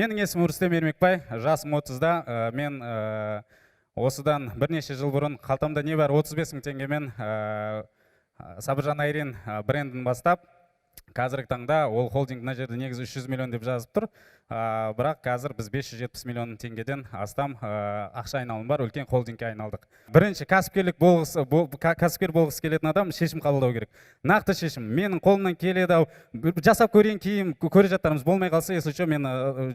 Менің есімім Рүстем Ермекбай, жасым 30-да. Мен осыдан бірнеше жыл бұрын қалтамда небәрі 35 мың теңгемен Сабыржан Айрин брендін бастап, қазіргі таңда ол холдинг мына жерде негізі 300 миллион деп жазып тұр, бірақ қазір біз 570 миллион теңгеден астам ақша айналым бар үлкен холдингке айналдық. Бірінші кәсіпкерлік болғысы кәсіпкер болғысы келетін адам шешім қабылдау керек, нақты шешім. Менің қолымнан келеді ау, жасап көрейін, кейін көре жатармыз, болмай қалса, если что, мен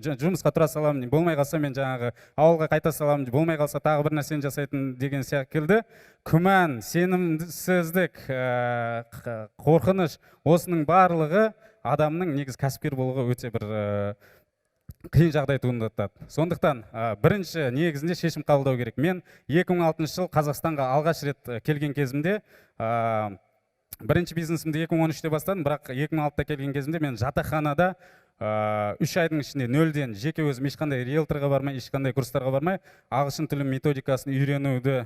жұмысқа тұра саламын, болмай қалса, мен жаңағы ауылға қайта саламын, болмай қалса, тағы бір нәрсені жасайтын деген секілді күмән, сенімсіздік, қорқыныш, осының барлығы адамның негізі кәсіпкер болуға өте бір қиын жағдай туындатады. Сондықтан бірінші негізінде шешім қабылдау керек. Мен 2006 жыл Қазақстанға алғаш рет келген кезімде, бірінші бизнесімді 2013-те бастадым, бірақ 2006-да келген кезімде мен жатақханада 3 айдың ішінде нөлден жеке өзім ешқандай риэлторға бармай, ешқандай курстарға бармай, ағылшын тілі методикасын үйренуді,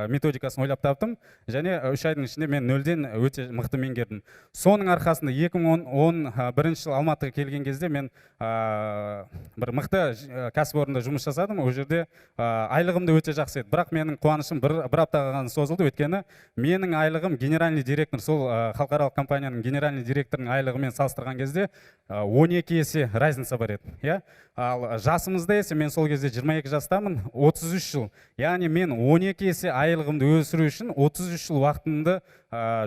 методикасын ойлап таптым және 3 айдың ішінде мен нөлден өте мықты меңгердім. Соның арқасында 2011 жыл Алматыға келген кезде мен бір мықты кәсіпорында жұмыс жасадым. Ол жерде айлығым да өте жақсы еді, бірақ менің қуанышым бір аптаға ғана созылды, өйткені менің айлығым генеральный директор, сол халықаралық компанияның генеральный директорының айлығымен салыстырған кезде 12 есе разница бар еді, иә. Ал жасымызда есе мен сол кезде 22 жастамын, 33 жыл, яғни мен 12 есе айлығымды өсіру үшін 33 жыл уақытымды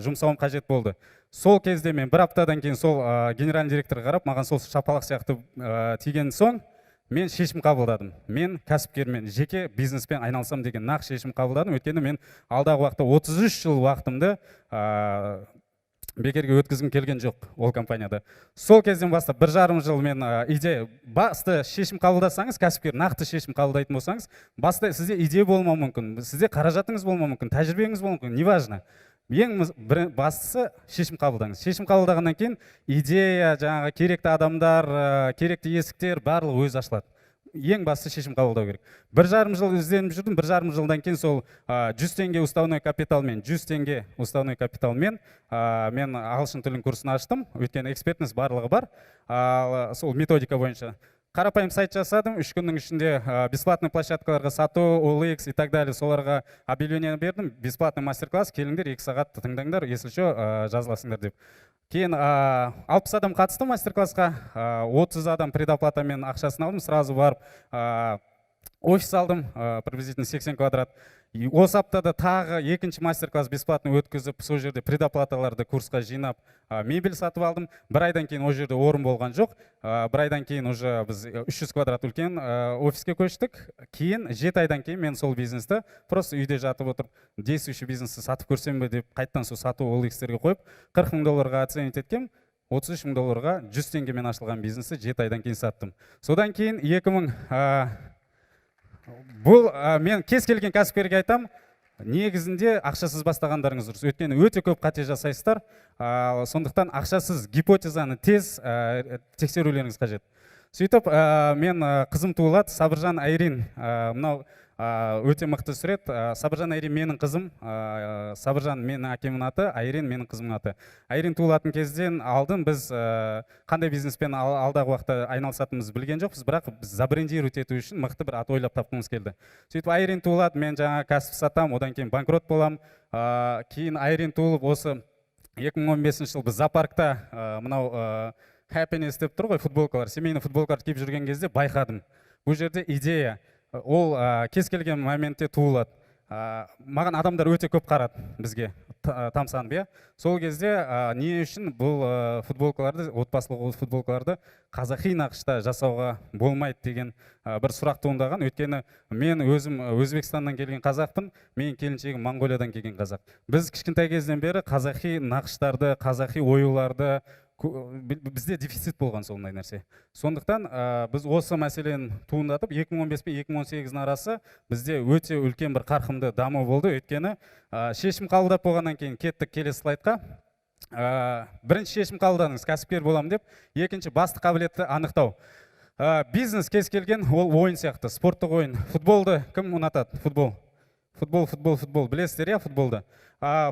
жұмсауым қажет болды. Сол кезде мен бір аптадан кейін сол генеральный директорға қарап, маған сол шапалақ сияқты тиген соң, мен шешім қабылдадым: мен кәсіпкермен, жеке бизнеспен айналысамын деген нақ шешім қабылдадым, өйткені мен алдағы уақытта 33 жыл уақытымды бекерге өткізгім келген жоқ ол компанияда. Сол кезден бастап 1,5 жыл мен идея, басты шешім қабылдасаңыз, кәсіпкер нақты шешім қабылдайтын болсаңыз, баста сізде идея болмауы мүмкін, сізде қаражатыңыз болмауы мүмкін, тәжірибеңіз болмауы мүмкін, неважно, ең бастысы шешім қабылдаңыз. Шешім қабылдағаннан кейін идея, жаңағы керекті адамдар, керекті есіктер, барлығы өзі ашылады. Ең бастысы шешім қабылдау керек. 1,5 жыл ізденіп жүрдім. 1,5 жылдан кейін сол 100 теңге уставной капиталмен, 100 теңге уставной капиталмен мен ағылшын тілінің курсын аштым, өйткені экспертность, барлығы бар. Ал сол методика бойынша қарапайым сайт жасадым 3 күннің ішінде, бесплатный площадкаларға сату, OLX и так далее, соларға объявление бердім: бесплатный мастер класс, келіңдер, 2 сағат тыңдаңдар, если что, жазыласыңдар деп. Кейін 60 адам қатысты мастер классқа, 30 адам предоплатамен ақшасын алдым. Сразу барып офис алдым, приблизительно 80 квадрат. И осы аптада тағы екінші мастер класс бесплатно өткізіп, сол жерде предоплаталарды курсқа жинап, мебель сатып алдым. Бір айдан кейін ол жерде орын болған жоқ. Бір айдан кейін уже біз 300 квадрат үлкен офиске көштік. Кейін 7 айдан кейін мен сол бизнесті просто үйде жатып отырып, действующий бизнесті сатып көрсем бе деп, қайтадан сол сату OLX-терге қойып, 40 мың долларға оценить еткенмін. 33 мың долларға 100 теңгемен ашылған бизнесті 7 айдан кейін саттым. Содан кейін 2000 бұл мен кез келген кәсіпкерге айтам: негізінде ақшасыз бастағандарыңыз дұрыс, өйткені өте көп қате жасайсыздар. Сондықтан ақшасыз гипотезаны тез тексерулеріңіз қажет. Сөйтіп мен қызым туылады, Сабыржан Айрин. Мынау өте мықты сурет. Сабыржан Айрин менің қызым. Сабыржан менің әкемнің аты, Айрин менің қызымның аты. Айрин туылатын кезден алдын біз қандай бизнеспен алдағы уақытта айналысатынымызды білген жоқпыз, бірақ біз забрендировать ету үшін мықты бір ат ойлап тапқымыз келді. Сөйтіп Айрин туылады, мен жаңа кәсіп сатамын, одан кейін банкрот боламын. Кейін Айрин туылып, осы 2015 жыл біз зоопаркта мынау happiness деп тұр ғой футболкалар, семейный футболкалар киіп жүрген кезде байқадым, бұл жерде идея ол кез келген моментте туылады. Маған адамдар өте көп қарады, бізге тамсанып, иә. Сол кезде не үшін бұл футболкаларды, отбасылық футболкаларды қазақи нақышта жасауға болмайды деген бір сұрақ туындаған. Өйткені мен өзім Өзбекстаннан келген қазақпын, менің келіншегім Моңғолиядан келген қазақ. Біз кішкентай кезден бері қазақи нақыштарды, қазақи оюларды бізде дефицит болған сондай нәрсе. Сондықтан біз осы мәселені туындатып, 2015 пен 2018 арасы бізде өте үлкен бір қарқынды даму болды, өйткені шешім қабылдап болғаннан кейін кеттік келесі слайдқа. Бірінші шешім қабылдадыңыз, кәсіпкер боламын деп. Екінші, басты қабілетті анықтау. Бизнес кез келген ол ойын сияқты, спорттық ойын. Футболды кім ұнатады? Футбол, футбол, футбол, футбол, білесіздер, иә, футболды.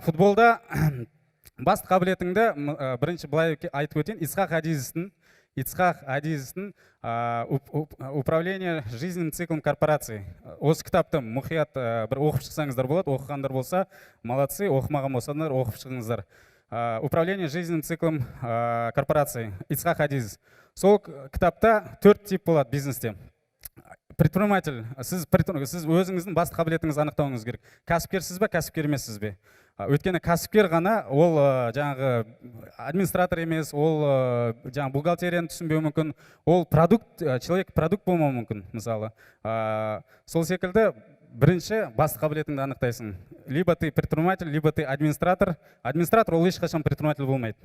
Футболда басты қабілетіңді бірінші былай айтып өтейін, Исхак Адизестің Ицхак Адизестің «Управление жизненным циклом корпорации». Осы кітапты мұқият бір оқып шықсаңыздар болады. Оқығандар болса, молодцы, оқымаған болсаңдар, оқып шығыңыздар. «Управление жизненным циклом корпорации», Ицхак Адизес. Сол кітапта төрт тип болады бизнесте. Предприниматель, сіз өзіңіздің басты қабілетіңізді анықтауыңыз керек: кәсіпкерсіз бе, кәсіпкер емессіз бе? Өйткені кәсіпкер ғана ол жаңағы администратор емес, ол жаңағы бухгалтерияны түсінбеуі мүмкін, ол продукт, человек продукт болмауы мүмкін мысалы. Сол секілді бірінші басты қабілетіңді анықтайсың: либо ты предприниматель, либо ты администратор. Администратор ол ешқашан предприниматель болмайды.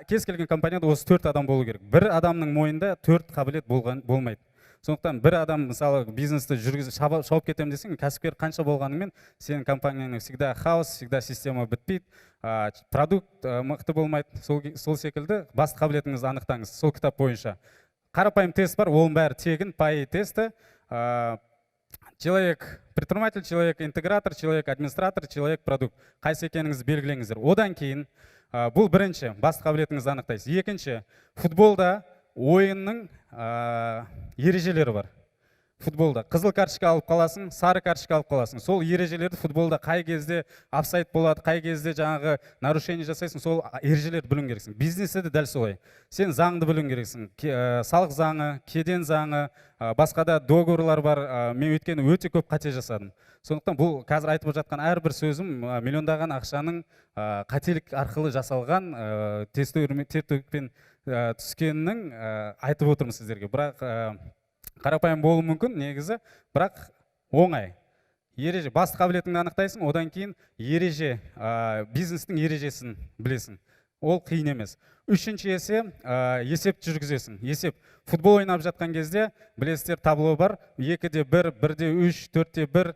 Кез келген компанияда осы төрт адам болу керек. Бір адамның мойнында төрт қабілет болған болмайды. Сондықтан бір адам, мысалы, бизнесті жүргізіп, шауып кетемін десең, кәсіпкер қанша болғаныңмен, сенің компанияңның всегда хаос, всегда система бітпейді, продукт мықты болмайды. Сол секілді басты қабілетіңізді анықтаңыз. Сол кітап бойынша қарапайым тест бар, оның бәрі тегін, ПАИ тесті. Человек предприниматель, человек интегратор, человек администратор, человек продукт, қайсы екеніңізді белгілеңіздер. Одан кейін бұл бірінші, басты қабілетіңізді анықтайсыз. Екінші, футболда ойынның ережелері бар. Футболда қызыл карточка алып қаласың, сары карточка алып қаласың. Сол ережелерді, футболда қай кезде офсайд болады, қай кезде жаңағы нарушение жасайсың, сол ережелерді білуің керексің. Бизнесте де дәл солай, сен заңды білуің керексің. Салық заңы, кеден заңы, басқа да договорлар бар. Мен өйткені өте көп қате жасадым. Сондықтан бұл қазір айтып жатқан әрбір сөзім миллиондаған ақшаның қателік арқылы жасалған, тер төкпен түскенінің айтып отырмын сіздерге. Бірақ қарапайым болуы мүмкін негізі, бірақ оңай ереже. Басты қабілетіңді анықтайсың, одан кейін ереже, бизнестің ережесін білесің, ол қиын емес. Үшінші есе, есеп жүргізесің. Есеп, футбол ойнап жатқан кезде, білесіздер, табло бар: 2-1, 1-3, 4-1.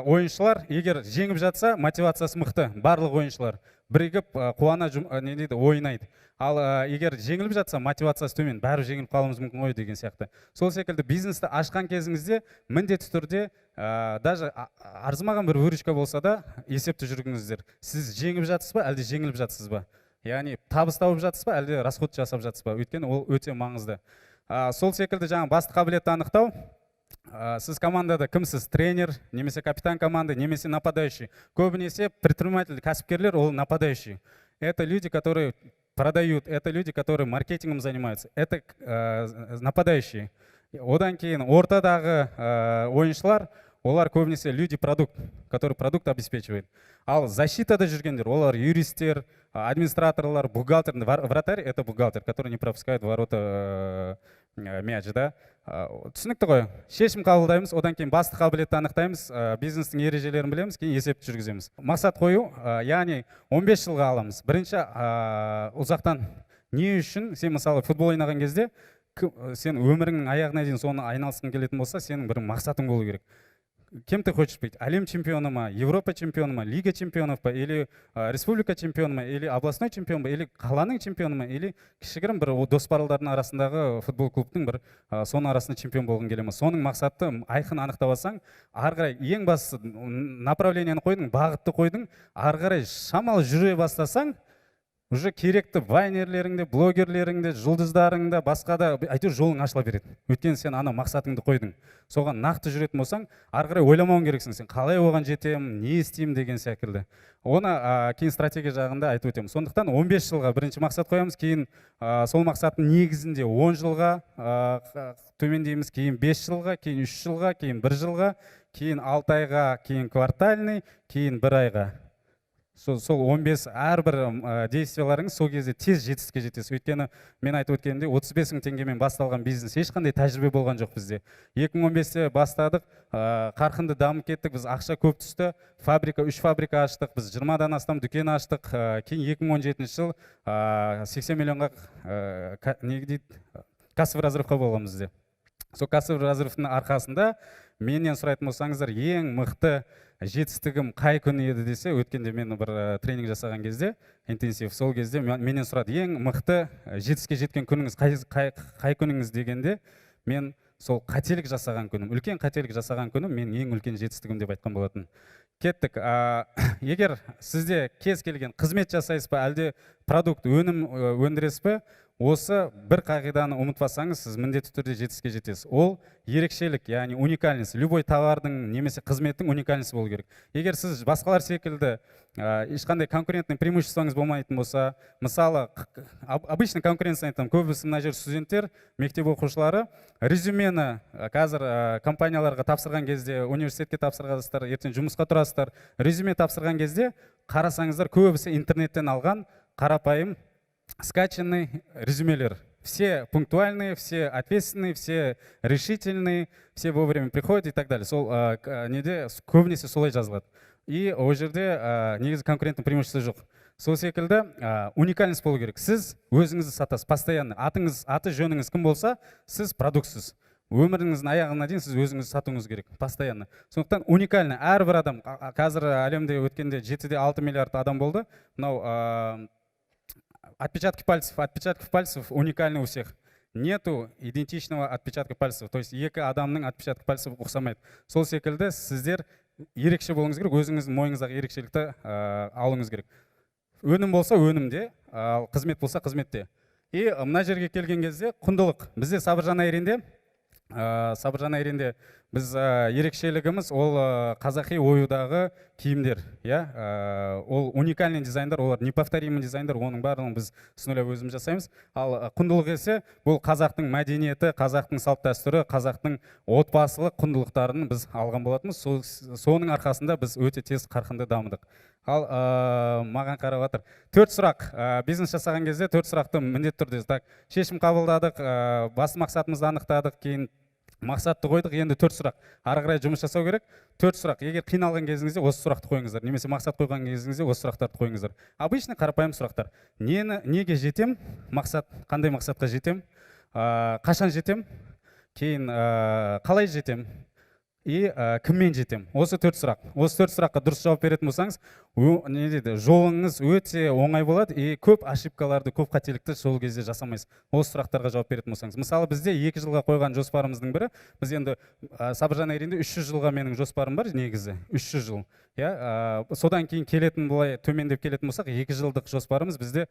Ойыншылар егер жеңіп жатса, мотивациясы мықты, барлық ойыншылар бірігіп, қуана не дейді, ойнайды. Ал егер жеңіліп жатса, мотивациясы төмен, бәрібір жеңіліп қалуымыз мүмкін ғой деген сияқты. Сол секілді бизнесті ашқан кезіңізде міндетті түрде, даже арзымаған бір выручка болса да, есепті жүргізіңіздер: сіз жеңіп жатсыз ба, әлде жеңіліп жатсыз ба, яғни табыс тауып жатсыз ба, әлде расход жасап жатсыз ба? Өйткені ол өте маңызды. Сол секілді жаңа басты қабілетті анықтау. Сіз командада кімсіз? Тренер немесе капитан команды, немесе нападающий. Көбінесе предприниматель, кәсіпкерлер ол нападающий. Это люди, которые продают, это люди, которые маркетингом занимаются, это нападающие. Одан кейін ортадағы ойыншылар, олар көбінесе люди продукт, который продукт обеспечивает. Ал защитада жүргендер, олар юристтер, администраторлар, бухгалтер. Вратарь — это бухгалтер, который не пропускает в ворота мяч да. Түсінікті ғой? Шешім қабылдаймыз, одан кейін басты қабілетті анықтаймыз, бизнестің ережелерін білеміз, кейін есепті жүргіземіз. Мақсат қою, яғни 15 жылға аламыз бірінші, ұзақтан. Не үшін? Сен, мысалы, футбол ойнаған кезде сен өміріңнің аяғына дейін соны айналысқың келетін болса, сенің бір мақсатың болу керек. Кем ты хочешь быть? Әлем чемпионы ма, Европа чемпионы ма, Лига чемпионов па, или республика чемпионы ма, или областной чемпион ба, или қаланың чемпионы ма, или кішігірім бір дос балалардың арасындағы футбол клубтың бір соның арасында чемпион болғың келе ма? Соның мақсатты айқын анықтап алсаң, ары қарай ең бастысы направлениені қойдың, бағытты қойдың, ары қарай шамалы жүре бастасаң, уже керекті вайнерлерің де, блогерлерің де, жұлдыздарың да, басқа да, әйтеуір жолың ашыла береді. Өйткені сен ана мақсатыңды қойдың, соған нақты жүретін болсаң, ары қарай ойламауың керексің, сен қалай оған жетемін, не істеймін деген секілді. Оны кейін стратегия жағында айтып өтемін. Сондықтан 15 жылға бірінші мақсат қоямыз, кейін сол мақсаттың негізінде 10 жылға төмендейміз, кейін 5 жылға, кейін 3 жылға, кейін 1 жылға, кейін 6 айға, кейін квартальный, кейін бір айға. Сол 15 әрбір действияларыңыз, сол кезде тез жетістікке жетесіз. Өйткені мен айтып өткенімдей, 35 мың теңгемен басталған бизнес, ешқандай тәжірибе болған жоқ бізде. 2015-те бастадық, қарқынды дамып кеттік біз, ақша көп түсті, фабрика, үш фабрика аштық біз, 20-дан астам дүкен аштық. Кейін 2017 жыл 80 миллионға не дейді, кассовый разрывқа болған бізде. Сол кассовый разрывтың арқасында, менен сұрайтын болсаңыздар, ең мықты жетістігім қай күні еді десе, өткенде мен бір тренинг жасаған кезде, интенсив, сол кезде менен сұрады: ең мықты жетістікке жеткен күніңіз қай күніңіз дегенде, мен сол қателік жасаған күнім, үлкен қателік жасаған күнім менің ең үлкен жетістігім деп айтқан болатын. Кеттік. Егер сізде кез келген қызмет жасайсыз ба, әлде продукт, өнім өндіресіз бе, Осы бір қағиданы ұмытпасаңыз, сіз міндетті түрде жетістікке жетесіз. Ол ерекшелік, яғни уникальность. Любой товардың немесе қызметтің уникальность болу керек. Егер сіз басқалар секілді ешқандай конкурентный преимуществоңыз болмайтын болса, мысалы, обычный конкуренция айтамын, көбісі мына жерде студенттер, мектеп оқушылары. Резюмені қазір компанияларға тапсырған кезде, университетке тапсырғансыздар, ертең жұмысқа тұрасыздар, резюме тапсырған кезде қарасаңыздар, көбісі интернеттен алған қарапайым скачанный резюмелер. Все пунктуальные, все ответственные, все решительные, все вовремя приходят и так далее. Сол неде көбінесе солай жазылады. И ол жерде негізі конкурентный преимущество жоқ. Сол секілді уникальность болу керек. Сіз өзіңізді сатасыз постоянно. Атыңыз, аты жөніңіз кім болса, сіз продуктсыз. Өміріңіздің аяғына дейін сіз өзіңізді сатуыңыз керек постоянно. Сондықтан уникальный әрбір адам, қазір әлемде өткенде 7,6 миллиард адам болды. Мынау отпечатки пальцев уникальны у всех. Нету идентичного отпечатка пальцев. То есть екі адамның отпечатки пальцев ұқсамайды. Сол секілді сіздер ерекше болуыңыз керек, өзіңіздің мойныңыздағы ерекшелікті алуыңыз керек. Өнім болса өнімде, ал қызмет болса қызметте. И мына жерге келген кезде құндылық. Бізде Сабыржан Айринде, Сабыржан Айринде біз ерекшелігіміз ол қазақи оюдағы киімдер, иә, ол уникальный дизайндар, олар неповторимый дизайндар, оның барлығын біз с нуля өзіміз жасаймыз. Ал құндылық десе, бұл қазақтың мәдениеті, қазақтың салт дәстүрі, қазақтың отбасылық құндылықтарын біз алған болатынбыз. Соның арқасында біз өте тез қарқынды дамыдық. Ал маған қарап жатыр. Төрт сұрақ. Бизнес жасаған кезде төрт сұрақты міндетті түрде. Так, шешім қабылдадық, басты мақсатымызды анықтадық, кейін мақсатты қойдық. Енді төрт сұрақ. Ары қарай жұмыс жасау керек. Төрт сұрақ. Егер қиналған кезіңізде осы сұрақты қойыңыздар, немесе мақсат қойған кезіңізде осы сұрақтарды қойыңыздар. Обычный қарапайым сұрақтар. Нені, неге жетем? Мақсат, қандай мақсатқа жетем? Қашан жетем? Кейін қалай жетем? И кіммен жетем? Осы төрт сұрақ. Осы төрт сұраққа дұрыс жауап беретін болсаңыз, не дейді, жолыңыз өте оңай болады и көп ошибкаларды, көп қателікті сол кезде жасамайсыз, осы сұрақтарға жауап беретін болсаңыз. Мысалы, бізде 2 жылға қойған жоспарымыздың бірі, біз енді Сабыржан Айринде 300 жылға менің жоспарым бар негізі, 300 жыл, иә. Содан кейін келетін, былай төмендеп келетін болсақ, 2 жылдық жоспарымыз бізде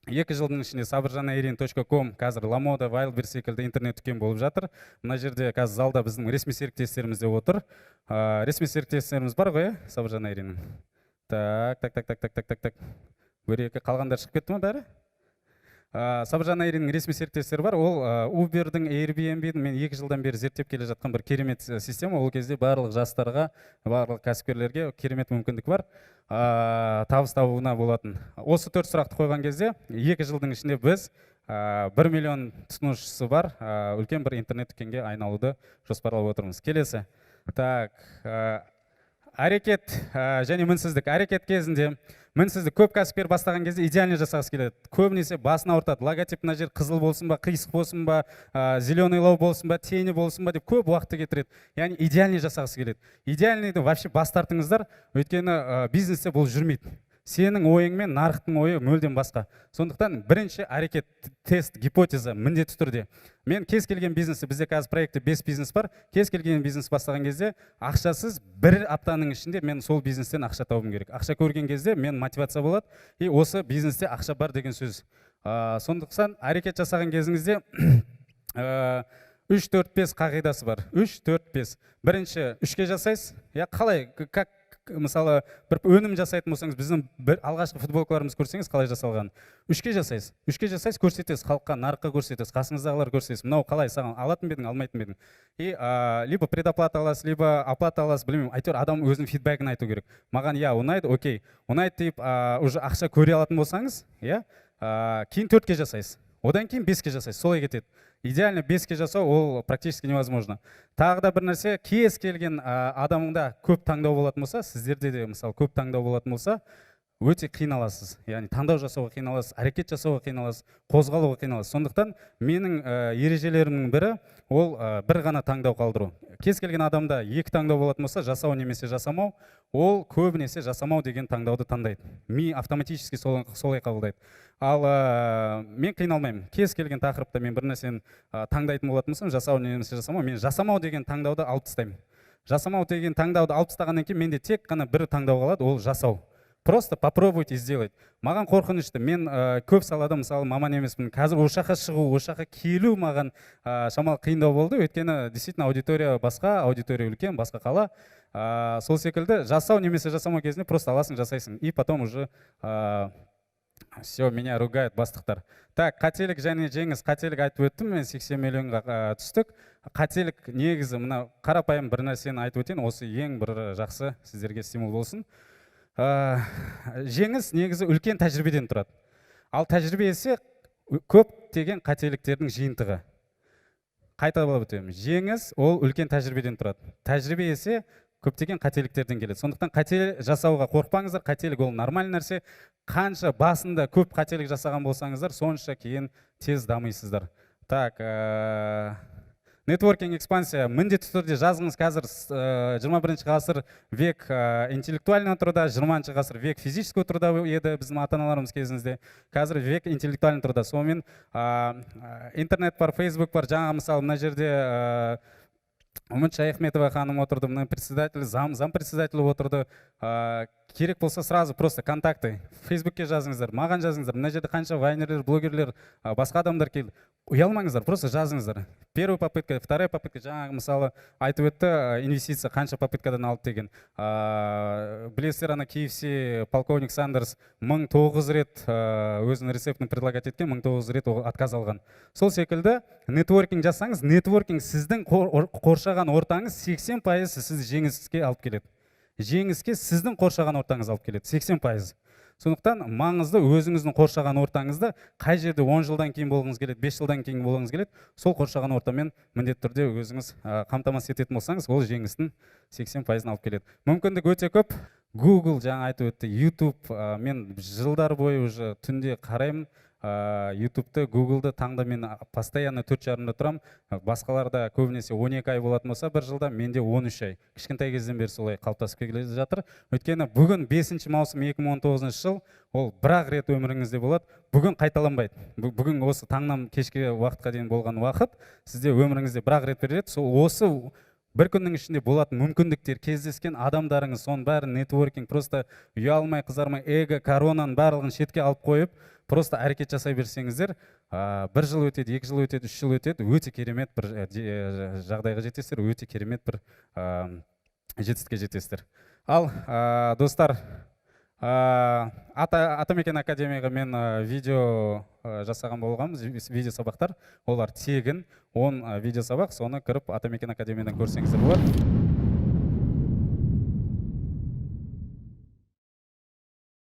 2 жылдың ішінде сабыржанайрин.ком қазір Ламода, Wildberries секілді интернет дүкен болып жатыр. Мына жерде қазір залда біздің ресми серіктестеріміз де отыр. Ресми серіктестеріміз бар ғой, иә, Сабыржан Айриннің? Так, так, так, так, так, так, так, так, бір, екі, қалғандар шығып кетті ма бәрі? Сабыржан Айриннің ресми серіктестері бар. Ол Uberдің, Airbnb-дің мен 2 жылдан бері зерттеп келе жатқан бір керемет система. Ол кезде барлық жастарға, барлық кәсіпкерлерге керемет мүмкіндік бар табыс табуына болатын. Осы төрт сұрақты қойған кезде 2 жылдың ішінде біз 1 миллион тұтынушысы бар үлкен бір интернет дүкенге айналуды жоспарлап отырмыз. Келесі. Так, әрекет және мінсіздік. Әрекет кезінде мінсіздік. Көп кәсіпкер бастаған кезде идеально жасағысы келеді. Көбінесе басын ауыртады. Логотип мына жер қызыл болсын ба, қисық болсын ба, зеленыйлау болсын ба, тени болсын ба деп көп уақытты кетіреді. Яғни идеальный жасағысы келеді. Идеальныйды вообще бас тартыңыздар, өйткені бизнесте бұл жүрмейді. Сенің ойың мен нарықтың ойы мүлдем басқа. Сондықтан бірінші әрекет, тест, гипотеза міндетті түрде. Мен кез келген бизнесті, бізде қазір проектте бес бизнес бар, кез келген бизнес бастаған кезде ақшасыз бір аптаның ішінде мен сол бизнестен ақша табуым керек. Ақша көрген кезде мен мотивация болады и осы бизнесте ақша бар деген сөз. Сондықтан әрекет жасаған кезіңізде үш, төрт, бес қағидасы бар. Үш, төрт, бес. Бірінші үшке жасайсыз, иә. Қалай, как, мысалы, бір өнім жасайтын болсаңыз, біздің бір алғашқы футболкаларымызды көрсеңіз, қалай жасалған. Үшке жасайсыз, үшке жасайсыз, көрсетесіз халыққа, нарыққа көрсетесіз, қасыңыздағыларға көрсетесіз. Мынау қалай, саған алатын ба едің, алмайтын ба едің? И либо предоплата аласыз, либо оплата аласыз, білмеймін, әйтеуір адам өзінің фидбэгін айту керек. Маған, иә, ұнайды, окей, ұнайды деп уже ақша көре алатын болсаңыз, иә, кейін төртке жасайсыз, одан кейін беске жасайсыз, солай кетеді. Идеально беске жасау ол практически невозможно. Тағы да бір нәрсе: кез келген адамда көп таңдау болатын болса, сіздерде де, мысалы, көп таңдау болатын болса, өте қиналасыз. Яғни таңдау жасауға қиналасыз, әрекет жасауға қиналасыз, қозғалуға қиналасыз. Сондықтан менің ережелерімнің бірі ол бір ғана таңдау қалдыру. Кез келген адамда екі таңдау болатын болса, жасау немесе жасамау, ол көбінесе жасамау деген таңдауды таңдайды. Ми автоматически солай қабылдайды. Ал мен қиналмаймын. Кез келген тақырыпта мен бір нәрсені таңдайтын болатын болсам, жасау немесе жасамау, мен жасамау деген таңдауды алып тастаймын. Жасамау деген таңдауды алып тастағаннан кейін менде тек қана бір таңдау қалады, ол жасау. Просто попробуйте сделать. Маған қорқынышты, мен көп салада, мысалы, маман емеспін. Қазір осы жаққа шығу, осы жаққа келу маған шамалы қиындау болды, өйткені действительно аудитория басқа, аудитория үлкен, басқа қала. Сол секілді жасау немесе жасамау кезінде просто аласың, жасайсың, и потом уже все, меня ругают бастықтар. Так, қателік және жеңіс. Қателік айтып өттім мен, 80 миллионға түстік. Қателік негізі мына қарапайым бір нәрсені айтып өтейін, осы ең бір жақсы сіздерге стимул болсын. Жеңіс негізі үлкен тәжірибеден тұрады, ал тәжірибе есе көптеген қателіктердің жиынтығы. Қайталап өтемін: жеңіс ол үлкен тәжірибеден тұрады, тәжірибе есе көптеген қателіктерден келеді. Сондықтан қате жасауға қорықпаңыздар, қателік ол нормальный нәрсе. Қанша басында көп қателік жасаған болсаңыздар, сонша кейін тез дамисыздар. Так, нетворкинг, экспансия. Міндетті түрде жазыңыз. Қазір 21 ғасыр, век интеллектуального труда. 20 ғасыр век физического труда еді біздің ата аналарымыз кезімізде, қазір век интеллектуального труда. Сонымен интернет бар, Фейсбук бар. Жаңа, мысалы, мына жерде Үміт Шаяхметова ханым отырды, мына председатель, зам председатель отырды. Керек болса, сразу просто контакты Фейсбукке жазыңыздар, маған жазыңыздар. Мына жерде қанша вайнерлер, блогерлер, басқа адамдар келді. Ұялмаңыздар, просто жазыңыздар. Первая попытка, вторая попытка. Жаңағы, мысалы, айтып өтті, инвестиция қанша попыткадан алды деген. Білесіздер, ана KFC, полковник Сандерс 1009 рет өзінің рецептін предлагать еткен, 1009 рет ол отказ алған. Сол секілді нетворкинг жасаңыз. Нетворкинг, сіздің қоршаған ортаңыз 80% сізді жеңіске алып келеді. Жеңіске сіздің қоршаған ортаңыз алып келеді 80%. Сондықтан маңызды өзіңіздің қоршаған ортаңызды, қай жерде 10 жылдан кейін болғыңыз келеді, 5 жылдан кейін болғыңыз келеді, сол қоршаған ортамен міндетті түрде өзіңіз қамтамасыз ететін болсаңыз, ол жеңістің 80%-ын алып келеді. Мүмкіндік өте көп. Google жаңа айтып өтті, YouTube. Мен жылдар бойы уже түнде қараймын Ютубты, Гуглды. Таңда мен постоянно 4:30-да тұрамын. Басқаларда көбінесе 12 ай болатын болса бір жылда, менде 13 ай. Кішкентай кезден бері солай қалыптасып келе жатыр. Өйткені бүгін 5 маусым 2019 жыл, ол бір ақ рет өміріңізде болады. Бүгін қайталанбайды. Бүгін осы таңнан кешкі уақытқа дейін болған уақыт сізде өміріңізде бір ақ рет беріледі. Сол осы бір күннің ішінде болатын мүмкіндіктер, кездескен адамдарыңыз, соның бәрі нетворкинг. Просто ұялмай, қызармай, эго, коронаның барлығын шетке алып қойып, просто әрекет жасай берсеңіздер, бір жыл өтеді, 2 жыл өтеді, 3 жыл өтеді, өте керемет бір жағдайға жетесіздер, өте керемет бір жетістікке жетесіздер. Ал достар, Атамекен академияға мен видео жасаған болғанбыз, видео сабақтар, олар тегін, 10 видео сабақ. Соны кіріп, Атамекен академиядан көрсеңіздер болады.